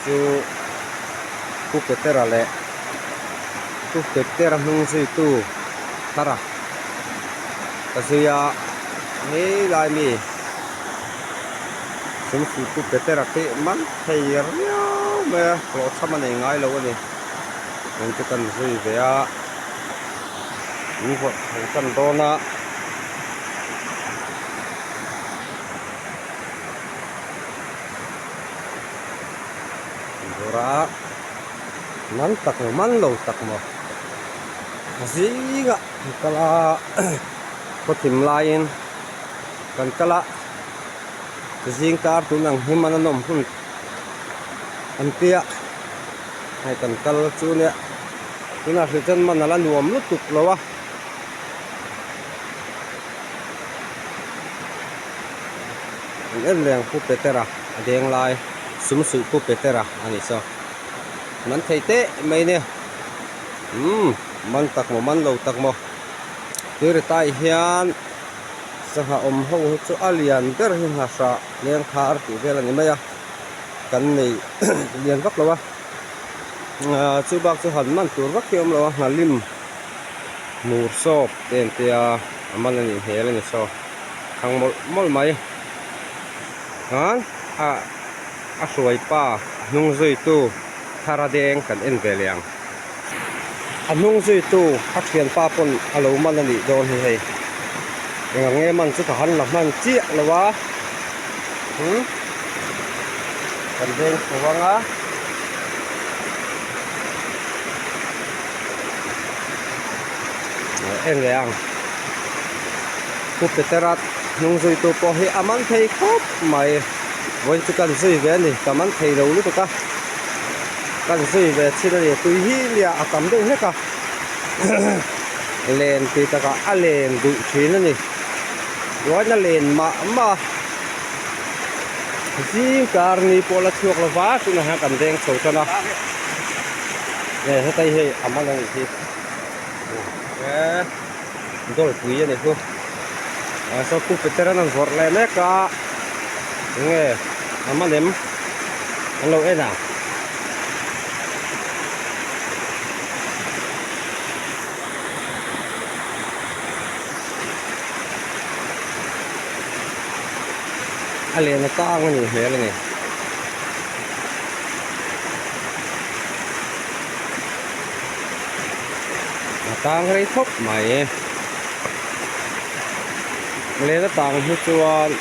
Chu Pu Petera leh Pu Petera hnung zuitu thar a ka zui a hei lai mi sumsi Pu Petera khi man thei riau mai a hlawhchham a nei ngai lo a ni eng chu kan zui ve a in vawrh chho tan dawn a. Bawra man tak maw man lo tak maw a zingah an kal a khawthim laiin kan kal a zing kar tun ang hi man a nawm hun an tia hei kan kal chu nia tunah hrih chuan man a la nuam lutuk lo a. An en reng Pu Petera a deng lai sum suih Pu Petera a nih saw man thei teh mai nia umm man tak maw man lo tak maw tuiritai hian sangha awm ho hi chu a lian ber hi nghahrah leng thar tih vel a ni mai a kan nei lian vak lo a chu bak chu han man tur vak hi a awm lo a nghalim hmur sawp te an tia a man a nih hmel a ni saw. Thang mawlh mawlh mai chuan a a hruai pa a hnung zuitu thara deng kan en ve leh ang a hnung zuitu a thianpa pawn a lo man a nih dawn hi hei eng ang nge man chu ka han la hman chiah lo a hmm kan veng chho ang a. En leh ang Pu Petera hnung zuitu pawh hi a man thei khawp mai vawiin chu kan zui ve a ni ka man thei lo lutuk a kan zui ve chin a ni tui hi lia a tam deuh hlek a len tih takah a len duh thin a ni ruain a len mah mah a zing kar ni pawh la chhuak lo va tunah hian kan veng chho tan a hetai hei a man a nih hi. He dawlpui a ni chu saw pu Peter-an an zawrh leh mek a enge a man em an lo en a. A len a tang a nih hmel a ni. A tang rei khawp mai len a tang hi chuan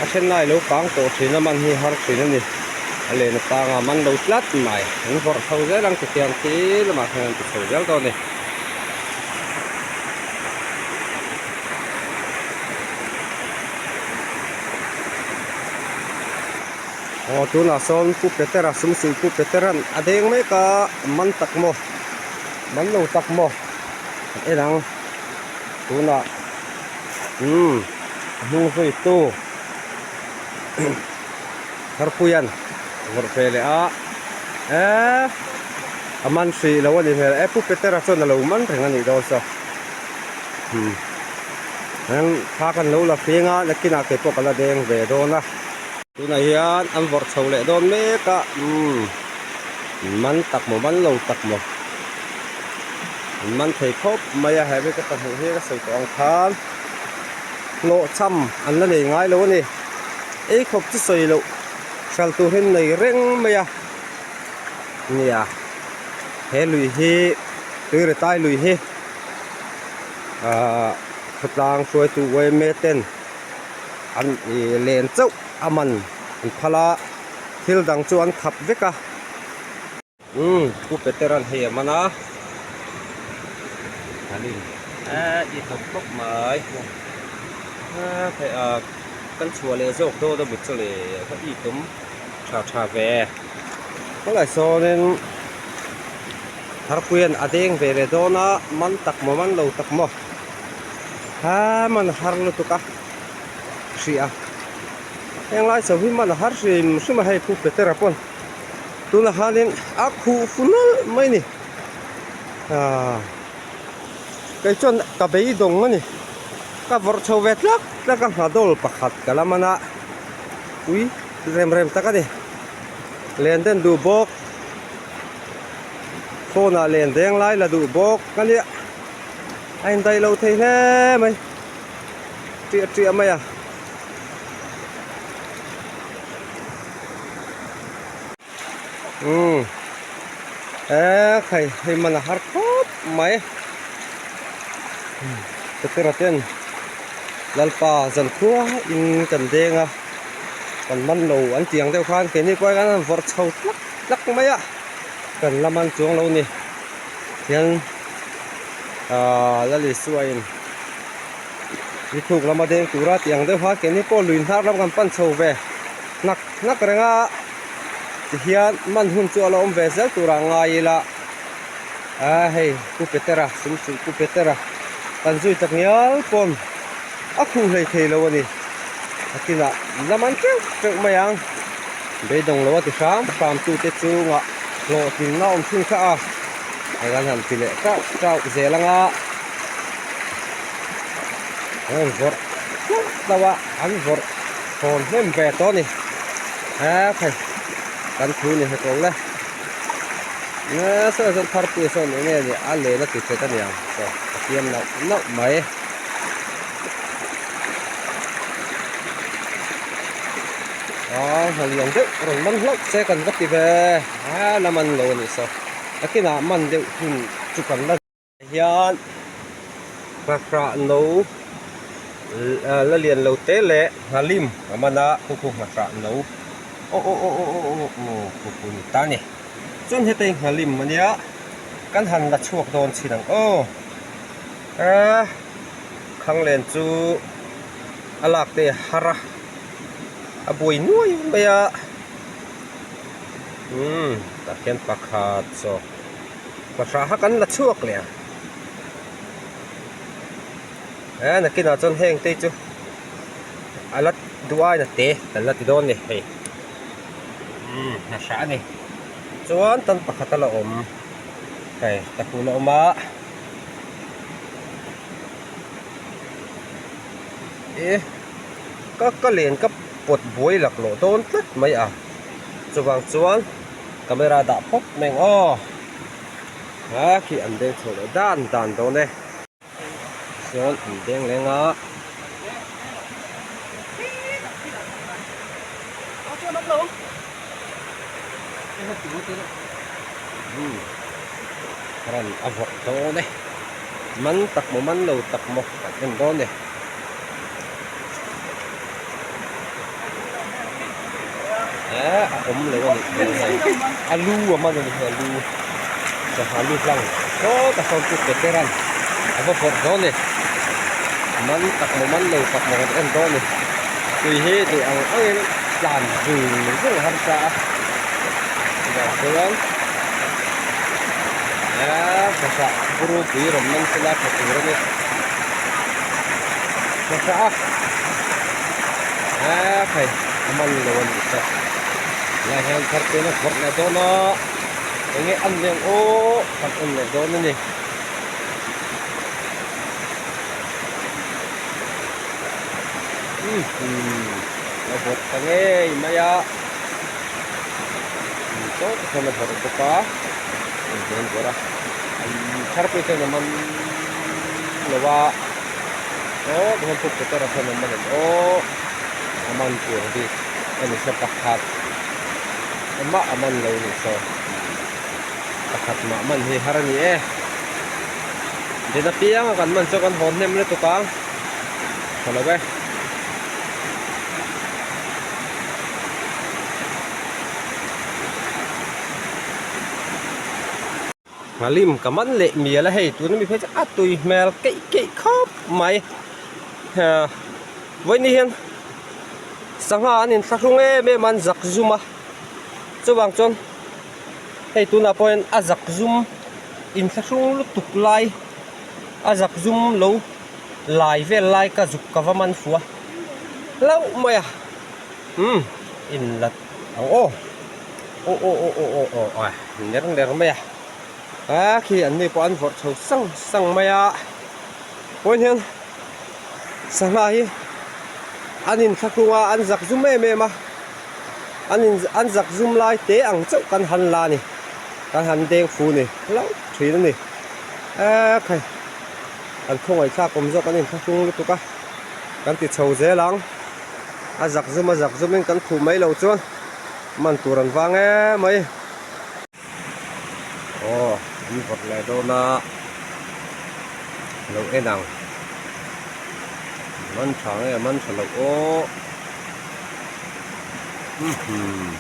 a then lai lo kang tawh thin a man hi har thin a ni a len a tang a man lo tlat mai an vawrh chho zel ang chutiang khi lamah khian an ti chho zel dawn a ni. Aw tunah sawn Pu Petera sumsuih Pu Petera'n a deng mek a man tak maw man lo tak maw an en ang tunah umm a hnung zui tu Tharpuia'n a vawrh ve leh a eee a man hrih lo a ni hmel e Pu Petera chuan a lo man reng a nih dawn saw umm thla kan lo la feng a nakinah keipawh ka la deng ve dawn a. Tunah hian an vawrh chho leh dawn mek a umm man tak maw man lo tak maw an man thei khawp mai a he mi ka hmuh hi ka sawi tawh ang khan hlawhchham an la nei ngai lo a ni ei khawp chu sawi loh hral tur hi an nei reng mai a nia he lui hi tuiretai lui hi ahh khawtlang hruaitu yma ten. An ih len chauh a man an phal a thil dang chu an khap vek a umm pu Peter-a'n hei a man a an in eh i hnawk khawp mai ah kan chhuah leh zawk dawn a mit chu le ka i tum tha tha ve khawlai sawnin Tharpuia'n a deng ve leh dawn a man tak maw man lo tak maw. Ha man a har lutuk a hria heng lai chho hi man a har hrim hrim a hei Pu Petera pawn tunah khanin a khuh fu nawlh mai a ni ah kei chuan ka beidawng a ni ka vawrh chho ve tlak tlak a nghadawl pakhat ka la man a ui rem rem tak a ni. Len den duh bawk. Phone ah len deng lai la duh bawk a nia. A indaih lo thei hle mai. Ṭiah ṭiah mai a. Umm e khai hei man a har khawp mai petera ten lalpa zan khua in kan deng a kan man lo an tih ang deuh khan keini pawh hian an vawrh chho tlak tlak mai a kan la man chuang lo ni hian ahh Lalisua in ni thuk lama deng tura tih ang deuh khan keini pawh lui hnar lam kan pan chho ve hnak hnak reng a tihian man hun chu a la awm ve zel turah ngai ila a hei pu Petera sum suih pu Petera kan zui tak ngial pawn a khuh hlei thei lo a ni a kinah la man teuh teuh mai ang beidawng lo a ti hram hram tute chungah hlawhtlinna a awm thin kha a hei kan han ti leh tauh tauh zel anga an rawn vawrh hlauh hlauh a an vawrh thawn hnem ve tawh a ni he khai kan thu ni hek lo le nasa chuan thar pui sawn eng nge ni a len a ti thet a niang chaw a siam nauh nauh mai ah hna lian deuh rawn man hlauh che kan va ti ve a la man lo a nih saw a kinah man deuh hun chu kan la. Hian nghahrah no la lian lo te leh nghalim a man a khu khu nghahrah no aw aw aw aw aw aw aw khu khu ni ta ni chuan heta hi nghalim a nia kan han la chhuak dawn chin ang aw a khanglen chu a lak te a har a a buai nuai mai a umm tah khian pakhat chaw. Pahrah kha kan la chhuak leh ang e nakinah chuan heng te chu a la duh aina te kan la ti dawn a ni hei umm hnahrah a ni chuan tan pakhat a la awm hei ka hmuh na awm a e ka ka len ka pawt buai laklawh dawn tlat mai a chuvang chuan. Camera dah phawt mai ang aw a khi an deng chho leh dan dan dawn e chuan an deng leng a umm ran a vawrh dawn e man tak maw man lo tak maw kan en dawn e. Eh a awm lo a nih hmel hei a lu a man a ni hei a lu sangha lu hlang sawta sawn chu Petera'n a va vawrh dawn a ni man tak maw man lo tak maw kan en dawn a ni tui hi duh ang angin tlan zung zung a harsa a chuvang chuan eh hmasa buru pui rawn man sela tha tur a ni. Hmasa a a khai a man lo a nih kha lai hian thar te na phawrh leh dawn a enge an leng aw kan en leh dawn a ni. A vawrh ta ngei mai a chaw te khan a vawrh bawk a an vawrh a thar pawh chuan a man lo a aw tikhian puk petera chuan a man ang aw a man tur bik a ni se pakhat engmah a man lo a nih saw pakhat mah man hi har a ni e den apianga kan man chu kan haw hnem lutuk ang tha lo e. Nghalim ka man leh mial a hei tuna mi phei chu a tui hmel keih keih khawp mai vawiin hian sangha an inthlahrung em em a an zak zum a chuvang chuan hei tunah pawh hian a zak zum inthlahrung lutuk lai a zak zum lo lai vel lai ka zuk ka va man fuh a hlauh mai a umm inla Ang aw aw aw aw aw aw aw aw ner ner mai a a khi an ni pawh an vawrh chho sang sang mai a pawn hian sangha hi an inthlahrung a an zak zum em em a. An in an zak zum lai te ang chauh kan han la a ni. Kan han deng fu ni hlauh thin a ni. Eee khai kan khawngaihthlak awm zawk an inthlahrung lutuk a kan ti chho zel ang. A zak zum a zak zum in kan khuh mai lo chuan man tur an vang em mai. Aw an vawt leh dawn a lo en ang man tha nge man tha loh aw umm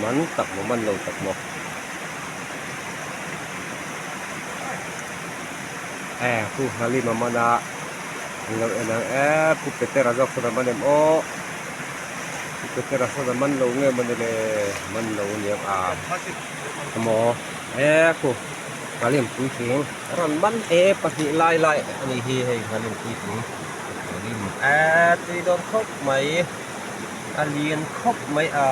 man tak maw man lo tak maw e pu Halima man a an lo en ang e pu Petera zawk sawn a man em aw. Petera sawn a man lo nge mawni le man lo aniang a maw e khu nghalim puitling a rawn man e pahnih lai lai a nih hi hei nghalim puitling nghalim e tui dawn khawp mai a lian khawp mai a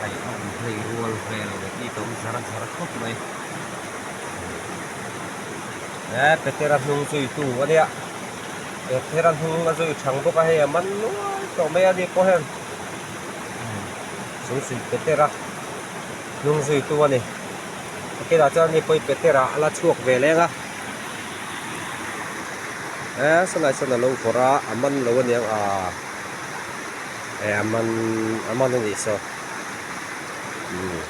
hei a awm hlei rual vel leh i ka awm zar zar khawp mai e Petera hnung zui tu ania. He thera hnung a zui thang bawk a hei a man nual tawh mai a ni pawh hian chung suih petera hnung zui tu a ni a kinah chuan ani pawh petera a la chhuak ve leng a he sawnah sawn a lo vawrh a a man lo aniang ah e a man a man a nih saw umm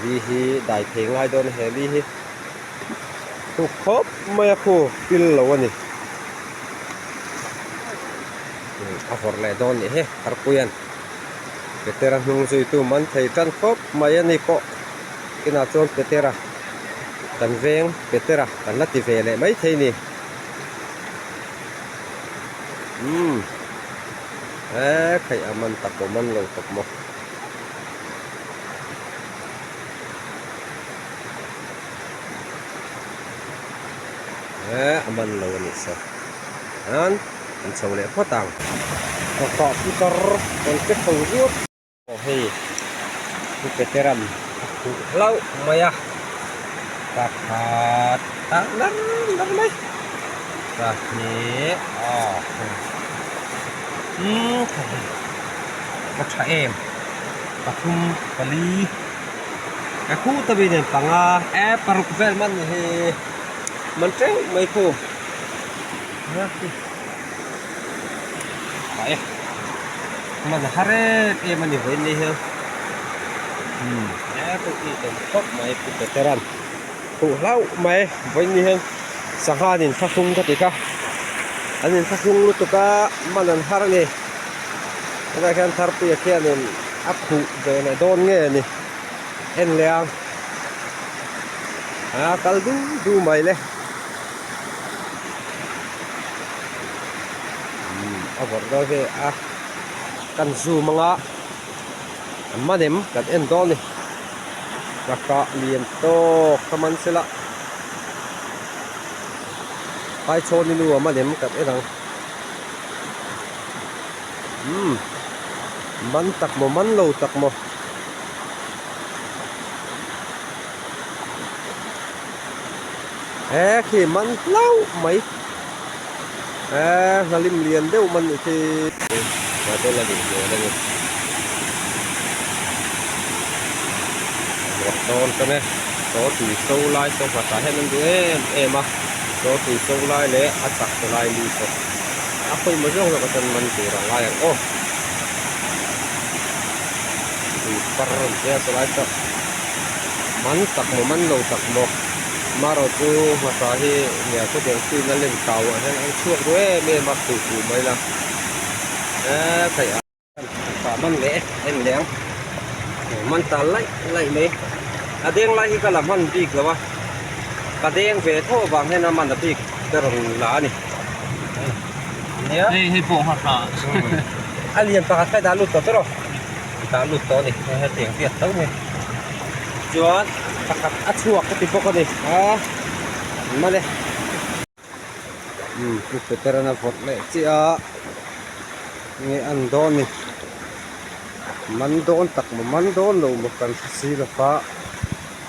li hi dai thei ngai dawn a he li hi. Khu khawp mai a khu pil lo a ni. A vawrh leh dawn nih hi Harpuia'n Petera hnung zuitu man thei tan khawp mai a ni pawh. Kinah chuan Petera kan veng Petera kan la ti ve leh mai thei ni. Umm he khaih a man tak pawh man lo tawp maw. Eh a man lo a nih saw hian an chho leh phawt ang kawkah putar rawn che tho ruap aw hei pu Peteran a khuh hlauh mai a pakhat ah lar lar mai pahnih aw umm ka tha em pathum pali. Ka khu ta bik nen panga e paruk vel man ni hi man teuh mai khu e man a har em em a ni vawiin ni hian umm e pawh hi tam khawp mai pu Peteran khuh hlauh mai vawiin ni hian sangha an inthlahrung ka ti kha an inthlahrung lutuk a man an har a ni tunah hian Tharpuia khianin. A khuh ve leh dawn nge ni en leh ang a kal du du mai le umm a vawrh dawn hi a kan zoom anga a man em kan en dawn a ni ka kah lian tawk ka man sela Haichhawni nu a man em kan en ang umm man tak maw man lo tak maw he khi man hlauh mai he hnalim lian deuh man nih khi bottle a nih hmel a ni vawrh dawn ta ne saw tui so lai saw hmasa hian an duh em em a saw tui so lai leh a chak te lai li saw. A pawimawh zawk zawk atan man tur a ngai ang aw. Tui par a rawn tia chulai chu man tak maw man lo tak maw marawh chu hmasa hi nia khawtiang tuin a len kau ah hian an chhuak duh em em a khuh khuh mai la eee khaih a. Tah man leh en leh ang man ta laih laih mai a deng lai hi ka la hman bik lo a ka deng ve tho avang hian a man a bik ka rawn la a ni nia hei hei pawh kha tha a lian pakhat kha i dah lut tawh tawh rawh i dah lut tawh a ni hei hetiang biak tho mai chuan pakhat a chhuak ka ti bawk a ni a mawle. Umm pu Peteran a vawrh leh chiah a nge an dawn ni man dawn tak maw man dawn lo maw kan hre si lo va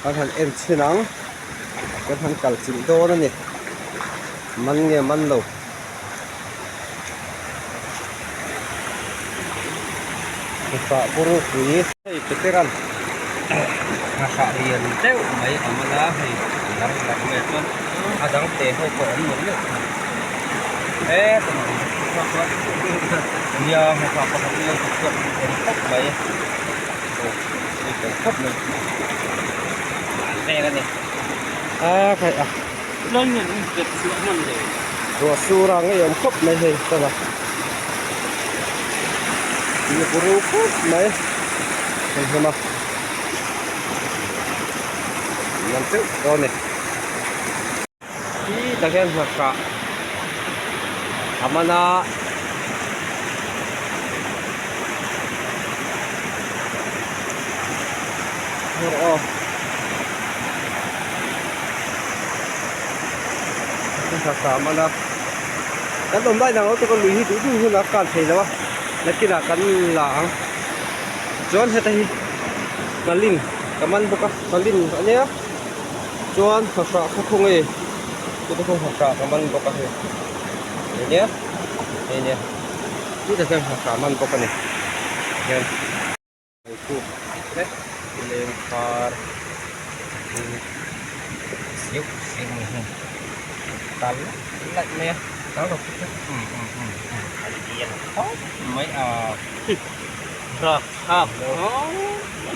kan han en chhin ang kan han kal chilh dawn a ni man nge man lo. Nghahrah purupui hei Petera'n nghahrah lian deuh mai a man a hei lar lar mai ah chuan a dang te ho pawh a awm nual nual thei a nia nghahrah pakhat hi lo ti chhuak awm khawp mai aw ti fel khawp mai an vel a ni a khai a ruah sur a ngei awm khawp mai hei chuan a tui buru khawp mai hei hmun a nuam teuh dawn a ni khi tak hian hnahhrah a man a. Aw hnahhrah a man a kan awm lai dang lo te pawh lui hi duh duh hunah a kan thei lo a nakinah kan la ang chuan heta hi hnalin ka man bawk a hnalin a nia. Chuan hnawhrah kha khaw nge chute khaw hnawhrah ka man bawk a hei hei nia hei nia chutah hian hnawhrah man bawk a ni hian kuk te leng par siau siau mai hian tal laih mai a tal rawh um um um um a lian khawp mai a rapthlak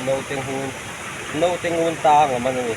naute ngun. Naute ngun tang a man a ni.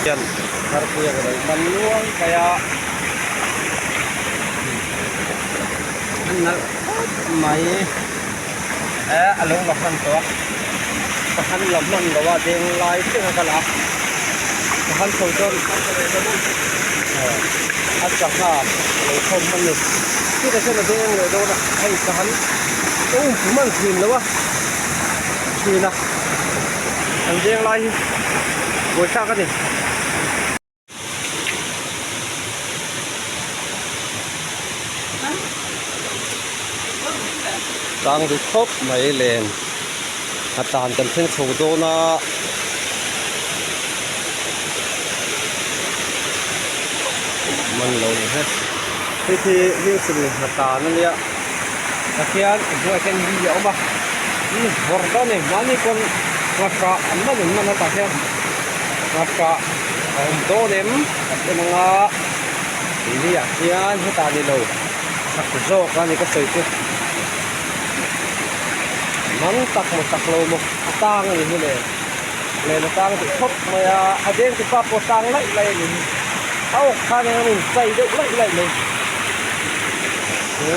Hian tharpui a lo man nual mai a a nalh khawp mai eh a lo la hman tawh a ka han la hman lo a deng lai thleng a ka la a ka han chho chuan a sangha a lo khawm hman a ni chutah chuan a deng leh dawn a hei ka han ka um phu hman thin lo a thin a an deng lai hi buaithlak a ni. Tlang duh khawp mai len a tan kan thleng chho dawn a man lo ni he hei khi hmingchhun a tan a nia Pathian a hnuaiah khian mi a awm a mi vawrh dawn a ni mahni pawn nghahrah an man an man a tah hian nghahrah a awm dawn em kan en ang a tih ah hian hetah ni lo chak zawk a ni ka sawi chu mang tak maw tak lo maw a tang a ni hi le len a tang duh khawp mai a a deng tu pa pawh a tang laih laih a ni hi a awk khan eng emaw inchai deuh laih laih mai chu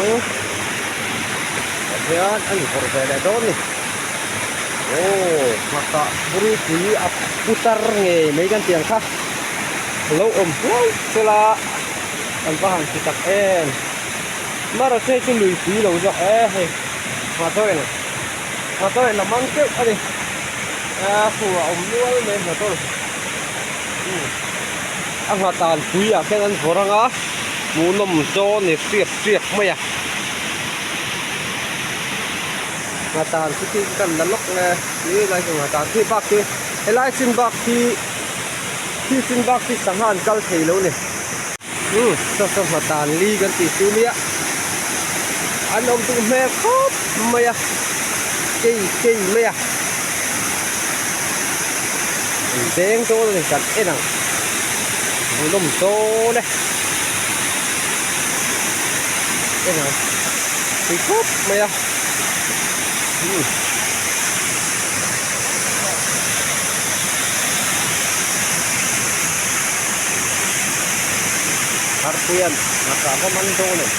tah hian a invawrh ve leh dawn a ni aw nghakah purupui a putar ngei mai kan tih ang kha a lo awm hluau sela kan va han ti tak em mara chu hei chu luipui lo zawk e hei nghahchaw nghahchaw in a man teuh a ni a fu a awm nual mai nghahchaw a nghahtan pui ah khian an vawrh ang a hmuhnawm zawn ni hriak hriak mai a nghahtan chu khi kan la lawk nge ti lai chu nghahtan khi bak khi helai chin bak khi khi chin bak khi sangha an kal thei lo ni umm saw saw nghahtan li kan tih chu nia an awm duh hmel khawp mai a kei kei mai a an veng dawn a ni kan en ang hmuhnawm dawn e en ang tui khawp mai a umm. Harpuian a kah va man dawn em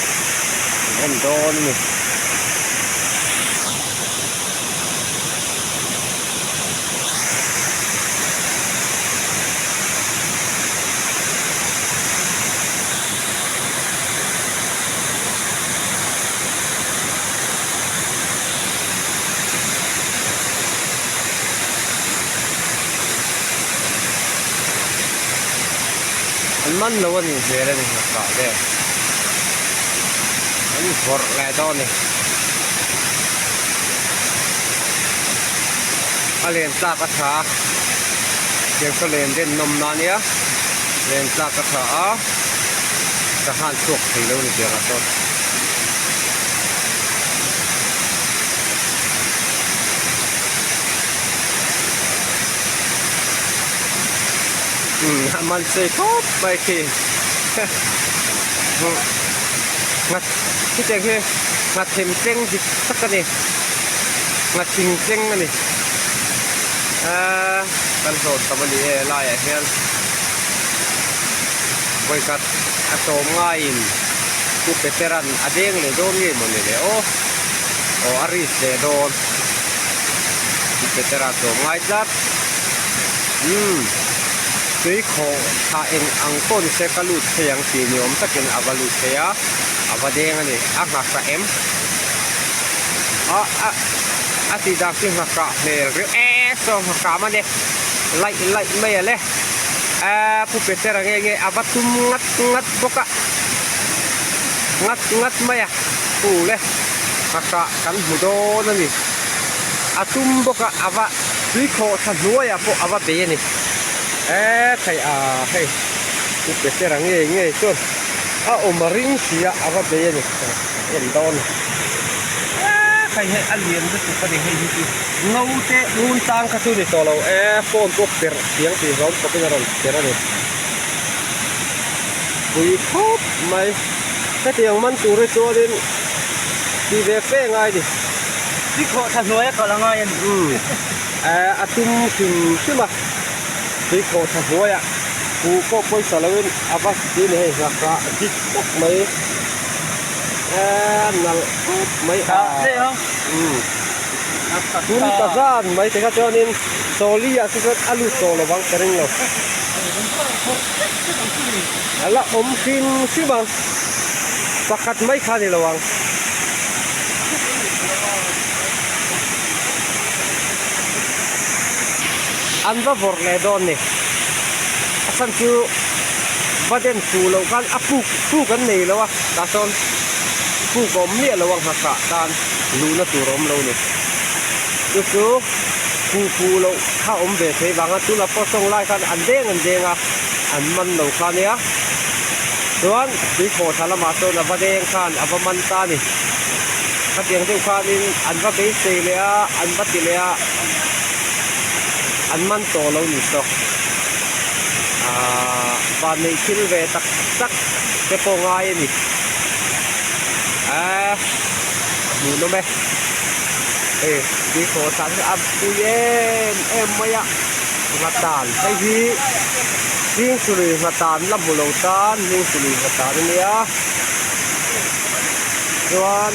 an en dawn a ni. An man lo a nih hmel a ni nghakah vel. An vawrh leh dawn a ni. A len tlak a tha a, tiang saw len den nawmna a nia, len tlak a tha a, sangha an chhuak thei lo a ni tiangah chuan. Umm a man sei khawp mai khi nghat khitiang hi nghathem tleng dik tak a ni nghathing tleng a ni aaa kan hlawh tam a ni e laiah hian vawikhat a sawm ngaiin Pu Petera'n a deng leh dawn nge mawni le aw aw a risk leh dawn Pu Petera sawm ngai tlat umm tui khawh thla eng ang pawh ni se ka lut thei ang tih ni awm takin a va lut thei a a va deng a ni a nghahhrah em a a a tih dan khi nghahhrah hmel riau e saw nghahhrah man e laih laih mai a le aaa Pu Petera nge nge a va tum ngat ngat bawk a ngat ngat mai a pu le nghahhrah kan hmu dawn a ni a tum bawk a a va tui khawh thla hnuaiah pawh a va bei a ni eee thei a hei pu Petera nge nge chuan a awm a ring si a a va bei a ni en dawn eee thei hei a lian lutuk a ni hei hi chu ngo te ngun tang kha chu ni tawh lo eee phone pawh perh thiang tih zawng khawpin a rawn perh a ni. Pui khawp mai. Hetiang man tur hi chuanin tih ve fe ngai ni. Tui khawh thla hnuai a kalh a ngai a ni. Umm a tum hrim hrim a, tui khawh thla hnuai ah huh pawh pawisa loin a va ti ni hei nghakah dik tak mai eee nalh khawp mai a. Umm tun ta zan mai te kha chuanin Sawli ah te chuan a lut tawh lo vang ka ring lo. A la awm hrim hrim ang. Pakhat mai kha a ni lo ang. An va vawrh leh dawn ni. A chhan chu va den fuh loh khan a puk puk an nei lo a tah sawn puk a awm miah lo a nghakah tan luhna tur a awm lo ni. Chu chu. Pu pu loh kha awm ve thei vang a, tuna pawh tawng lai khan an deng an deng a, an man lo kha nia. Chuan tui khawh thla lamah chuan a va deng khan a va man ta a ni. Khatiang deuh khanin an va beisei leh a, an va ti leh a, an man tawh lo ni chawk. Aaa van neih thil ve tak tak te pawh ngai a ni. Aaa hmuhnawm e. Hei tui khawh san hi a pui em em mai a nghatan hei hi hringsului nghatan la hmu lo tan hringsului nghatan a nia chuan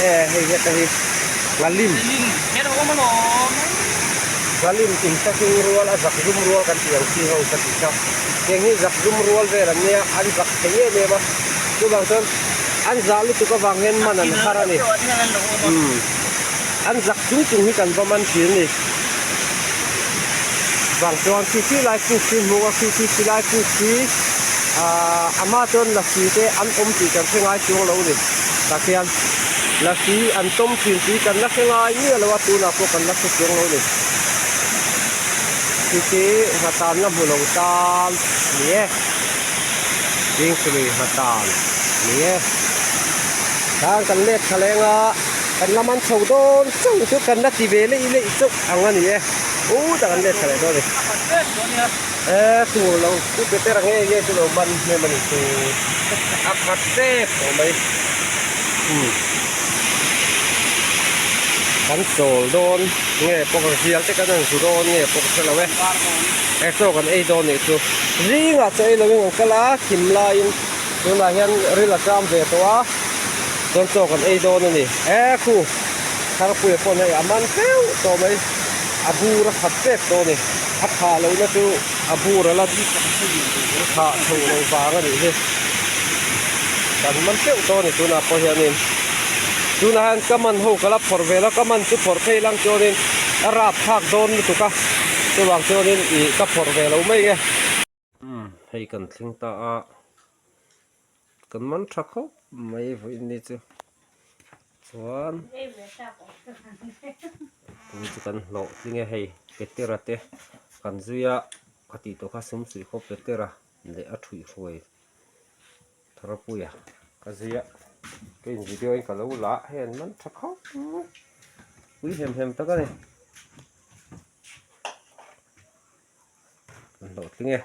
e hei heta hi nghalim nghalim inthlahrung rual a zak zum rual kan tih ang chi ho ka tih kha heng hi zak zum rual vel an nia an zak thei em em a chuvang chuan. An zah lutuk avang hian man an har a ni. Umm. An zak chung chung hi kan va man thin a ni. Vang chuan khi khi lai puk khi hmuh a khi khi khi lai puk khi ahh a hma chuan lasi te an awm tih kan hre ngai chuang lo a ni. Tah khian lasi an tawm thin tih kan la hre ngai miah lo a tunah pawh kan la hre chuang lo a ni. Khi khi nghatan la hmu lo tan a ni e. Dingchului hmatan ni e. Tang kan let tha leng a, kan la man chho dawn chauh chu kan la ti ve leih leih chauh ang a ni e. U tak an let tha leh dawn a ni. E tur lo u Petera nge nge chu lo man hnem a ni chu a khat tep tawh mai. Umm kan chawl dawn nge pawh zial te kan han zu dawn nge pawh ka hre lo e. He chaw kan ei dawn nih chu zingah chaw ei lovin kan kal a thim laiin tunah hian ril a ṭam ve tawh a chuan chaw kan ei dawn a ni e khu tharpuia pawh hei a man feuh tawh mai a bur a khat pek tawh a ni a thah lohna chu a bur a la thah chho lo vang a nih hi kan man feuh tawh a ni tunah pawh hianin tunah hian ka man ho ka la phawrh ve lo ka man chu phawrh phei lang chuanin a rap thlak dawn lutuk a. Chuvang chuanin ih ka phawrh ve lo mai nge. Umm hei kan thleng ta a kan man tha khawp mai vawiin ni chu chuan tun chu kan hlawh tling e hei petera te kan zui a ka tih tawh kha sum suih khawp petera leh a thuihhruai Tharapuia ka zui a ka in video in ka lo la a hei an man tha khawp mai pui hem hem tak a ni. Kan hlawhtling e.